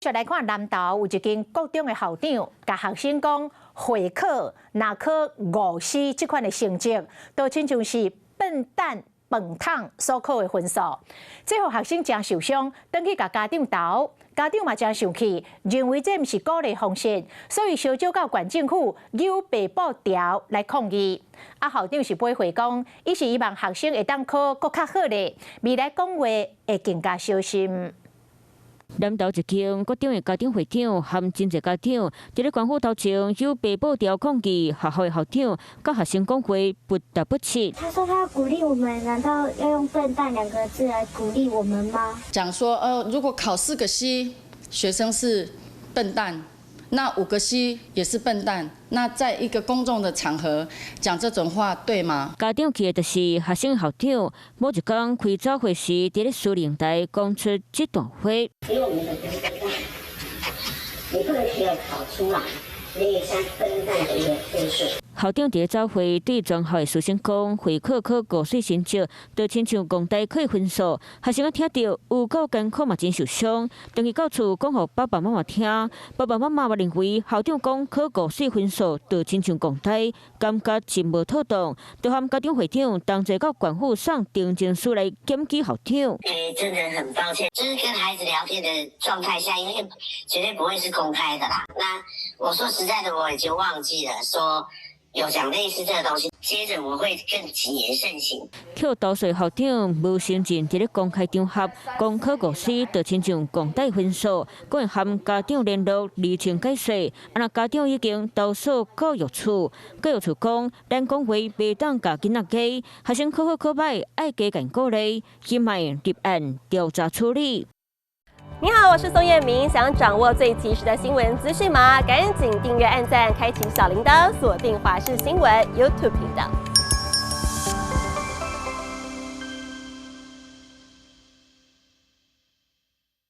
續來看南投有一間國中的校長，共學生講會考若考5 C 這款的成績，都親像是笨蛋飯桶所考的分數，這予學生誠受傷，轉去共家長鬥，家長嘛誠生氣，認為這毋是鼓勵方式，所以相招到縣政府搝白布條來抗議。啊，校長是回話講，伊是希望學生會當考閣較好咧，未來講話會更加小心。南投一間國中的家長會長和真濟家長，佇咧縣府頭前搝白布條抗議學校的校長，佮學生講話不答不切。他說他要鼓勵我們，難道要用笨蛋兩個字來鼓勵我們嗎？講說，如果考4個 C，學生是笨蛋，那5個 C 也是笨蛋。那在一個公眾的場合講這種話，對嗎？家長氣的就是學生校長，某一工開早會時，佇咧司令台講出這段話。給我們的笨蛋，你不能只有考出來那像笨蛋的一個分數。校長佇咧早會對全校的師生講，會考考5 C 成績，就親像戇呆考分數。學生聽著有夠艱苦嘛，真受傷。轉去到厝講予爸爸媽媽聽，爸爸媽媽嘛認為校長講考5 C 分數就親像戇呆，感覺真無妥當，就和家長會長同齊到縣府送呈請書來檢舉校長。欸，真的很抱歉，就是跟孩子聊天的狀態下，因為絕對不會是公開的啦。那我說實在的，我已經忘記了說有講類似這個東西，接着我會更謹言慎行。去投訴校長無承認，佇咧公開場合講考5 C 就親像戇呆分數，閣會和家長聯絡釐清解釋。啊，若家長已經投訴教育處，教育處講，咱講話袂當共囡仔假，學生考好考䆀愛加強鼓勵，希望立案調查處理。你好，我是宋燕明，想掌握最及時的新聞資訊嗎？趕緊訂閱、按讚、開啟小鈴鐺，鎖定華視新聞 YouTube 頻道。